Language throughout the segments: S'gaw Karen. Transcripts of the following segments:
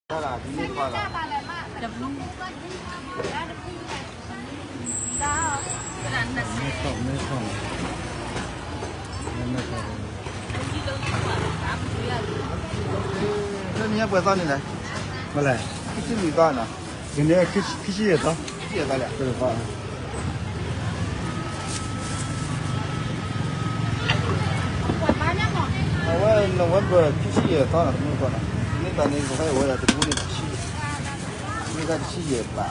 တၢ်လၢဒ်န့ၣ်တခီလီၤ. တဘျုး မဲထီၣ် မဲထီၣ် မဲထီၣ် လၢနံၣ်ညါပှဲၤသီန့ၣ်လဲၣ်, ဘၣ်လဲၣ်, ခံဆံလွံၢ်သီနီၤ, ယန့ၣ် ခံဆံယဲၢ်သီ, ခံဆံယဲၢ်သီလဲၣ်, အဝဲ November ခံဆံယဲၢ်သီနီၤ, တမူတကိးနီၤ, မ့ၢ်တၢ်န့ၣ် ပဝဲဒၣ်တဘိန့ၣ် တဆံ, မ့ၢ်ခါတဆံယဲၢ်ဘး,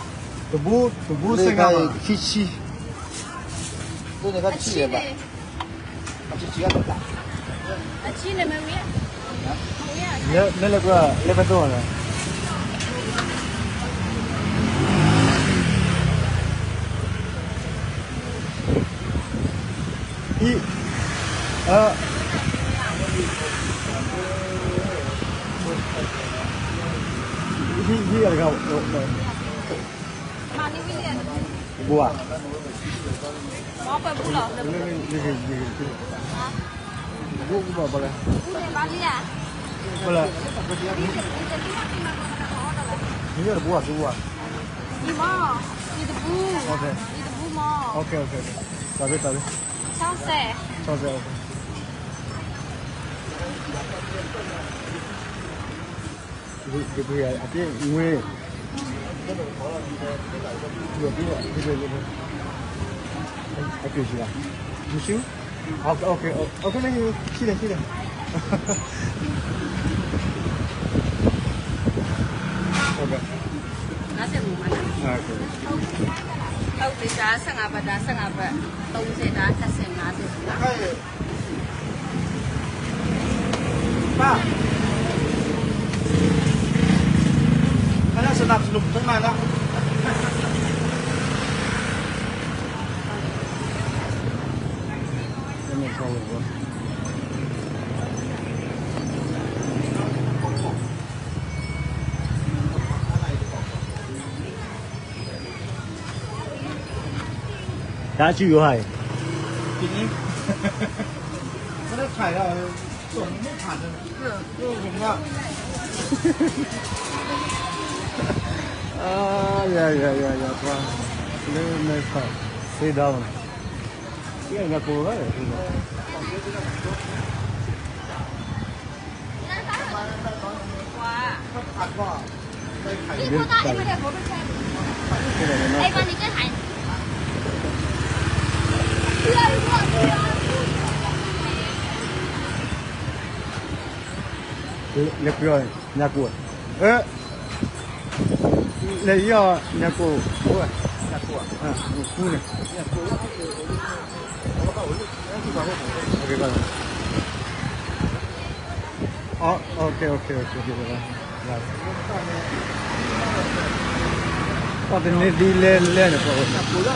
တဘိ တဘိ လ့ၣ်ခါခံဆံ, လ့ၣ်န့ၣ်ခါတဆံယဲၢ်ဘး, အဆံဆံ, အဆံန့ၣ်မ့ၢ်ဝံၤ, လၢ လၢ လၢ လၢပဒိၣ်န့ၣ် ဟံၣ်, အ, ဟံၣ် ဟံၣ်အတဂၤ, တဘိဧါ, တဘိဘၣ်ဘၣ်လဲၣ်, ဘၣ်လဲၣ်, ဟံၣ်တဘိဧါ, တဘိဧါ, တဘိ, တဘိမ့ၢ်, တဘိ, တဘိ, တဘိ, အက့ၤငွေ, အက့ၤဆူ, အက့ၤဆူ, ဆံးလဲၣ် ဆံးလဲၣ်, ငါးဆယ်မုံမနီၤ, ဟုတ်ပြီ, ဒါဆယ့်ငါးဘတ်, ဒါဆယ့်ငါးဘတ်, သုံးဆယ်, ဒါတစ်ဆယ်, ငါးဆယ်, ပါ, ခဏ စနပ်စနုပ် သုံးမှာနော်. ဒါကြည့်ရောဟဲ့, ဒီနေ့ မနေ့က ถ่ายแล้ว ส่งไม่ผ่านเลย เออ ผมว่า အာ ယၤ ယၤ ယၤ ယၤ ပှၤ လၢမဲဆီး သ့ဒီး ယၤ ယၤ ကိးဝဲ လဲၤပျီ ညၣ်ကိၣ်, လဲၤအီၤ ညၣ်ကိၣ်, ညၣ်ကိၣ်, ညၣ်ကိၣ်န့ၣ် အ တန့ၢ်ဒ်လဲၣ်လဲၣ်န့ၣ် ညၣ်ကိၣ်,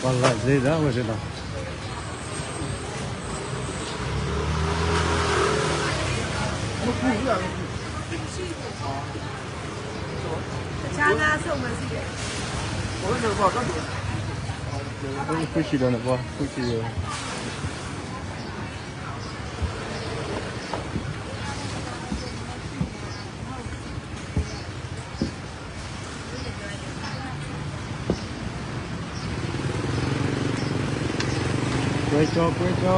ပှၤလၢ်စ့ဒီး ဝဲစ့ဒီး တၢ်ငါဆိၣ်မၤစံၣ်, ဖုဆံဒီးန့ၣ် ပှၤဖုဆံဒီး ကွဲကၠီ ကွဲကၠီ,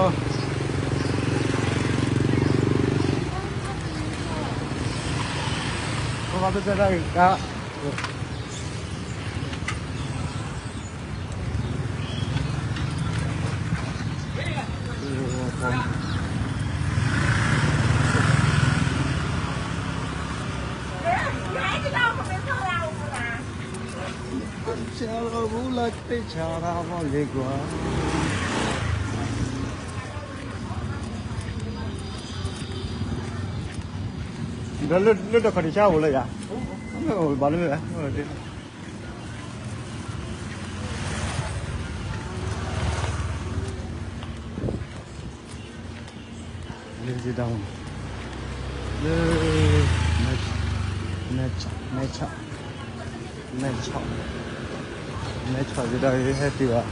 ပှၤဘၣ်တၢ်တၢ်အုၣ်ကါ, ပှၤ ဘူးလၢသ့ၣ်ဆါရၣ်မီၢ်လ့ကွၢ်, ဒီးလၢလၢတခီတဆၢအိၣ်လၢယၤ, ဘၣ်လၢမ့ၢ်ဝဲ, လၢယဒၣ်, လၢ, မဲဆီ, မဲဆီ, မဲဆီ, မဲဆီယဒၣ်ဟဲတုၤဘၣ်.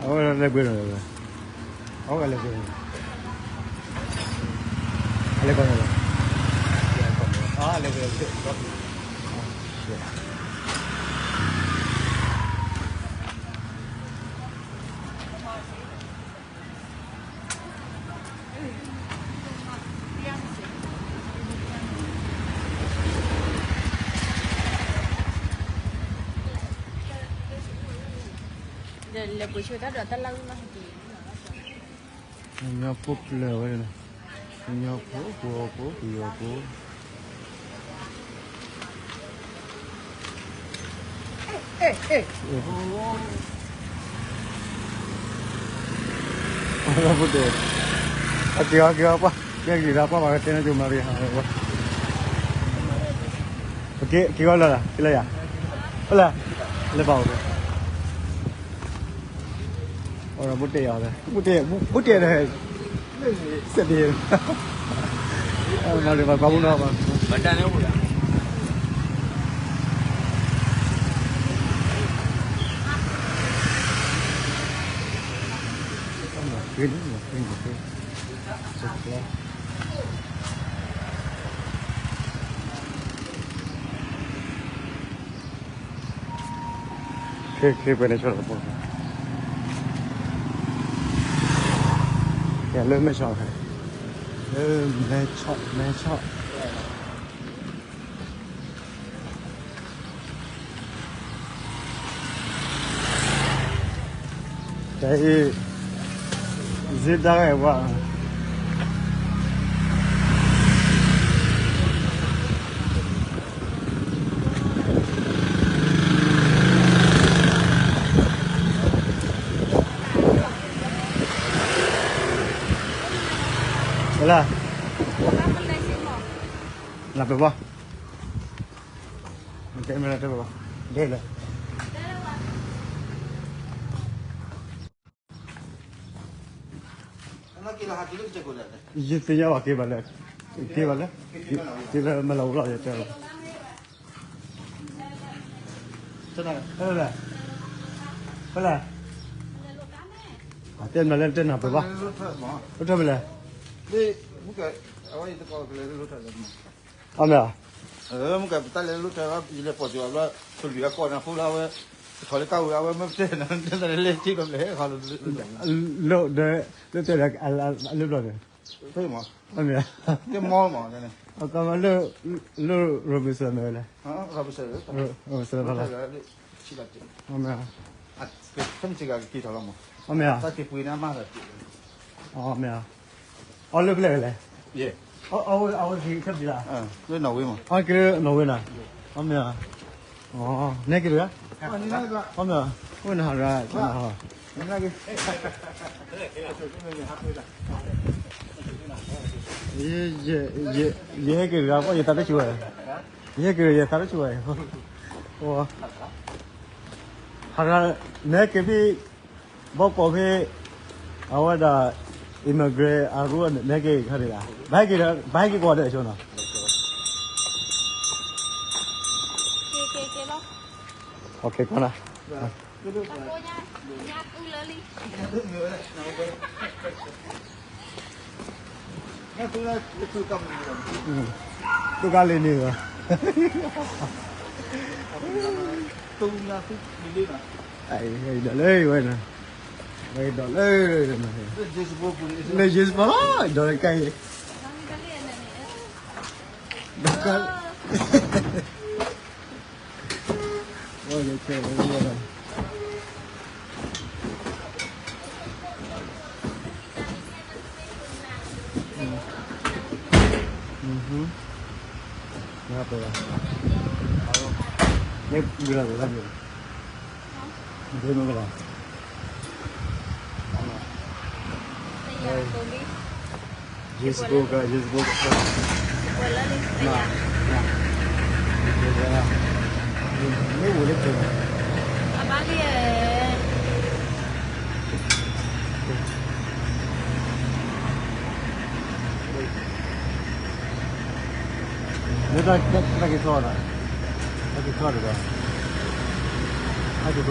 အဝဲလဲၤကွံာ်လီၤ, အဝဲလဲၤကွံာ်လီၤ, အလဲၤကွံာ်လီၤ, အလဲၤကွံာ်လီၤ. လဲၤပှ့ၤဆၢတၢ်ဒီးတၢ်လၢ်ဝံၤမး, ကညီဖိပျၢၤဝဲ, ကညီဖိ ပှၤဖိ ပယီၤဖိ. အက့ၤအီၤ က့ၤအီၤပှၢ်, က့ၤအီၤပှၢ် ပှၤကတဲန့ၣ်ကမၤရံ, က့ၤအီၤလၢ်လၢ် က့ၤလၢယၤ, လၢ်လၢ်, လၢ်ဘၣ်အိၣ်, အိၣ်ဒီး ဘူးတဲယၤ, ဘူးတဲဒီး စဲးဒ့, မၤလၢၤဘၣ် ကွၢ်မူနီၤ, ဘၣ်တၢ်န့ၣ်အိၣ်လၢ ခ့ခ့ပှဲၤန့ၣ်ဆီလီၤ, ယလၢမဲဆီ, လၢမဲဆီ, မဲဆီ. တၢ်အံၤ စ့ဒၣ်ဝဲဝါ လၢ နပၢၢ်ဘၣ်, နတဲမ့ၢ်လၢတဲဘၣ်, ဒဲလၢ ယသ့ၣ်ညါဘၣ်က့ၤဘၣ်လၢ, က့ၤဘၣ်လၢ, က့ၤလၢမ့ၢ်လီၤဝံၤလီၤ ယတဲလီၤ, ဖဲလဲၣ်, ဖဲလဲၣ်, တဲနၤလၢတဲနၤပၢၢ်ဘၣ်, လိၣ်ထၢၣ်ဖဲလဲၣ်, အမ့ၢ်ဧါ, မ့ၢ်ကပတၢ်လဲၤလိၣ်ထၢၣ်ဘၣ် ယလဲၤပိာ်စၢၤဘၣ်ဘျီ ပလွံၢ်အကီၢ်န့ၣ် ဖိလၢအဝဲ ပထီၣ်လၢကၣ်ဝဲ အဝဲမ့ၢ်ပတဲနၤ တဲနၤလၢလဲၤထံၣ်ဒီးလဲၤ လၢတဲလၢအလၢဘျီန့ၣ်, မ့ၢ်ဧါ, ကမီမ့ၢ်, လၢ Robinson မ့ၢ်ဝဲလဲၣ်, Robinson လီၤ, မ့ၢ်ဧါ, မ့ၢ်ဧါ, အီၤလၢဖဲလဲၣ်ဝဲလဲၣ်, အီၤလၢဖဲလဲၣ်, အီၤက့ၤလၢနီၣ်ဝ့နၤ, အီၤမ့ၢ်ဧါ, နဲက့ၤတဂၤ, အီၤမ့ၢ်ဧါ, အိၣ်နဟးရၤ, ယဟဲက့ၤတဂၤ ယသးတဆူၣ်ဝဲ, ယဟဲက့ၤ ယသးတဆူၣ်ဝဲ, ဟးရၤ, နဲက့ၤဖဲ ဘီကီၢ်ဖဲ အဝဲဒၣ် immigrant အရူ နဲက့ၤခါန့ၣ်, ဘၣ်ဟဲက့ၤ ဘၣ်ဟဲက့ၤကွၢ်ဒီးဆိနီၤ, က့ၤက့ၤက့ၤလီၤ, က့ၤကွၢ်နၤ, သူကလ့ၤန့ၣ်လီၤ, သူလ့ၤလီၤ ဝဲဒီးလၢဝဲနီၤ, ဝဲဒီးလၢ လၢ James Bond လီၤ, ဒီးလၢကါအံၤ, ဒီးကါ, ဝဲဒီးကဲဝဲဒီး James Bond က James Bond က မ့ၢ်ဝဲလၢ လၢတၢ်က့ၤထီၣ်ဒီး, တၢ်က့ၤထီၣ်ဒီး, တၢ်က့ၤထီၣ်ဒီး,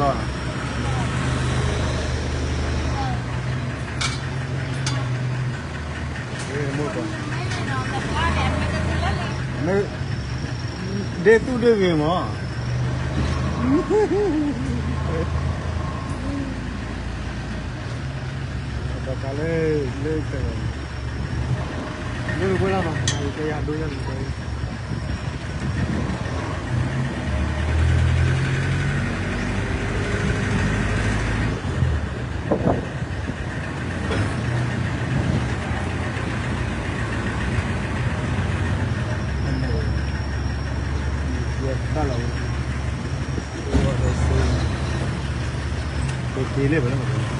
မ့ၢ်, ဒ့သူၣ်ဒ့ဂ့ၤမး, တၢ်လၢ, လၢ, လၢဝဲလၢ်ဘၣ်, ယတဲယၤဒိယၤန့ၣ် တၢ်လီၤ, က့ၤလၢပလီၤ